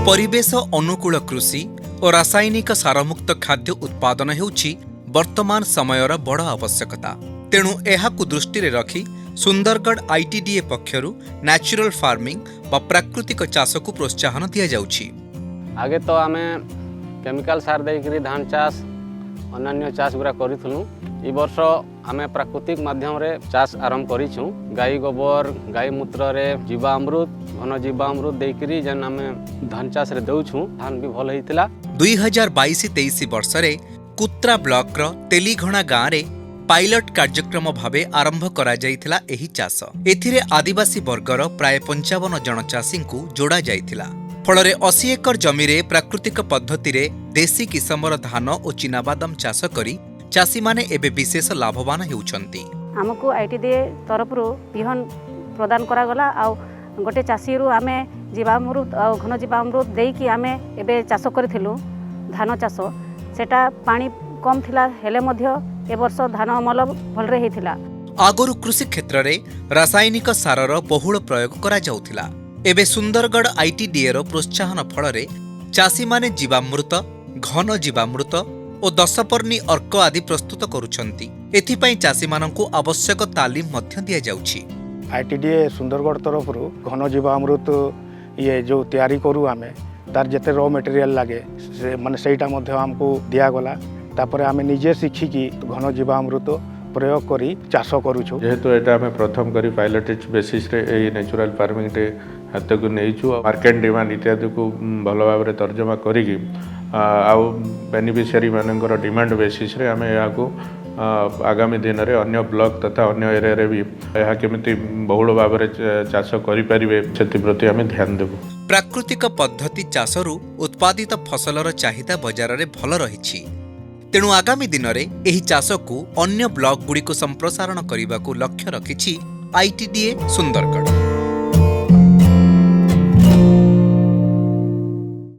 ପରିବେଶ ଅନୁକୂଳ କୃଷି ଓ ରାସାୟନିକ ସାରମୁକ୍ତ ଖାଦ୍ୟ ଉତ୍ପାଦନ ହେଉଛି ବର୍ତ୍ତମାନ ସମୟର ବଡ଼ ଆବଶ୍ୟକତା। ତେଣୁ ଏହାକୁ ଦୃଷ୍ଟିରେ ରଖି ସୁନ୍ଦରଗଡ଼ ଆଇଟିଡିଏ ପକ୍ଷରୁ ନ୍ୟାଚୁରାଲ ଫାର୍ମିଂ ବା ପ୍ରାକୃତିକ ଚାଷକୁ ପ୍ରୋତ୍ସାହନ ଦିଆଯାଉଛି। ଆଗେ ତ ଆମେ କେମିକାଲ ସାର ଦେଇକରି ଧାନ ଚାଷ, ଅନ୍ୟାନ୍ୟ ଚାଷ ଗୁଡ଼ା କରିଥିଲୁ। ଇ ବର୍ଷ ଆମେ ପ୍ରାକୃତିକ ମାଧ୍ୟମରେ ଚାଷ ଆରମ୍ଭ କରିଛୁଁ। ଗାଈ ଗୋବର, ଗାଈ ମୂତ୍ରରେ ଜୀବାମୃତ, ଘନ ଜୀବାମୃତ ଦେଇକରି ଯେନ୍ ଆମେ ଧାନ ଚାଷରେ ଦେଉଛୁଁ, ଧାନ ବି ଭଲ ହେଇଥିଲା। 2022-23 ବର୍ଷରେ କୁତ୍ରା ବ୍ଲକର ତେଲିଘଣା ଗାଁରେ ପାଇଲଟ କାର୍ଯ୍ୟକ୍ରମ ଭାବେ ଆରମ୍ଭ କରାଯାଇଥିଲା ଏହି ଚାଷ। ଏଥିରେ ଆଦିବାସୀ ବର୍ଗର ପ୍ରାୟ 55 ଜଣ ଚାଷୀଙ୍କୁ ଯୋଡ଼ା ଯାଇଥିଲା। ଫଳରେ 80 ଏକର ଜମିରେ ପ୍ରାକୃତିକ ପଦ୍ଧତିରେ ଦେଶୀ କିସମର ଧାନ ଓ ଚିନାବାଦାମ ଚାଷ କରି ଚାଷୀମାନେ ଏବେ ବିଶେଷ ଲାଭବାନ ହେଉଛନ୍ତି। ଆମକୁ ଆଇଟିଡିଏ ତରଫରୁ ବିହନ ପ୍ରଦାନ କରାଗଲା ଆଉ ଗୋଟେ ଚାଷୀରୁ ଆମେ ଜୀବାମୃତ ଆଉ ଘନ ଜୀବାମୃତ ଦେଇକି ଆମେ ଏବେ ଚାଷ କରିଥିଲୁ ଧାନ ଚାଷ। ସେଟା ପାଣି କମ୍ ଥିଲା, ହେଲେ ମଧ୍ୟ ଏ ବର୍ଷ ଧାନ ଅମଳ ଭଲରେ ହେଇଥିଲା। ଆଗରୁ କୃଷି କ୍ଷେତ୍ରରେ ରାସାୟନିକ ସାରର ବହୁଳ ପ୍ରୟୋଗ କରାଯାଉଥିଲା। ଏବେ ସୁନ୍ଦରଗଡ଼ ଆଇଟିଡିଏର ପ୍ରୋତ୍ସାହନ ଫଳରେ ଚାଷୀମାନେ ଜୀବାମୃତ, ଘନ ଜୀବାମୃତ ଓ ଦଶପର୍ଣ୍ଣି ଅର୍କ ଆଦି ପ୍ରସ୍ତୁତ କରୁଛନ୍ତି। ଏଥିପାଇଁ ଚାଷୀମାନଙ୍କୁ ଆବଶ୍ୟକ ତାଲିମ ମଧ୍ୟ ଦିଆଯାଉଛି। ଆଇଟିଡିଏ ସୁନ୍ଦରଗଡ଼ ତରଫରୁ ଘନ ଜୀବାମୃତ ଇଏ ଯେଉଁ ତିଆରି କରୁ ଆମେ, ତାର ଯେତେ ର ମେଟେରିଆଲ ଲାଗେ, ସେ ମାନେ ସେଇଟା ମଧ୍ୟ ଆମକୁ ଦିଆଗଲା। ତାପରେ ଆମେ ନିଜେ ଶିଖିକି ଘନ ଜୀବାମୃତ ପ୍ରୟୋଗ କରି ଚାଷ କରୁଛୁ। ଯେହେତୁ ଏଇଟା ଆମେ ପ୍ରଥମ କରି ପାଇଲଟ ବେସିସ୍ରେ ଏଇ ନ୍ୟାଚୁରାଲ ଫାର୍ମିଂଟେ ହାତକୁ ନେଇଛୁ, ମାର୍କେଟ ଡିମାଣ୍ଡ ଇତ୍ୟାଦିକୁ ଭଲ ଭାବରେ ତର୍ଜମା କରିକି ଆଉ ବେନିଫିସିଆରୀ ମାନଙ୍କର ଡିମାଣ୍ଡ ବେସିସ୍ରେ ଆମେ ଏହାକୁ ଆଗାମୀ ଦିନରେ ଅନ୍ୟ ବ୍ଲକ ତଥା ଅନ୍ୟ ଏରିଆରେ ବି ଏହା କେମିତି ବହୁଳ ଭାବରେ ଚାଷ କରିପାରିବେ, ସେଥିପ୍ରତି ଆମେ ଧ୍ୟାନ ଦେବୁ। ପ୍ରାକୃତିକ ପଦ୍ଧତି ଚାଷରୁ ଉତ୍ପାଦିତ ଫସଲର ଚାହିଦା ବଜାରରେ ଭଲ ରହିଛି। ତେଣୁ ଆଗାମୀ ଦିନରେ ଏହି ଚାଷକୁ ଅନ୍ୟ ବ୍ଲକଗୁଡ଼ିକୁ ସମ୍ପ୍ରସାରଣ କରିବାକୁ ଲକ୍ଷ୍ୟ ରଖିଛି ଆଇଟିଡିଏ ସୁନ୍ଦରଗଡ଼।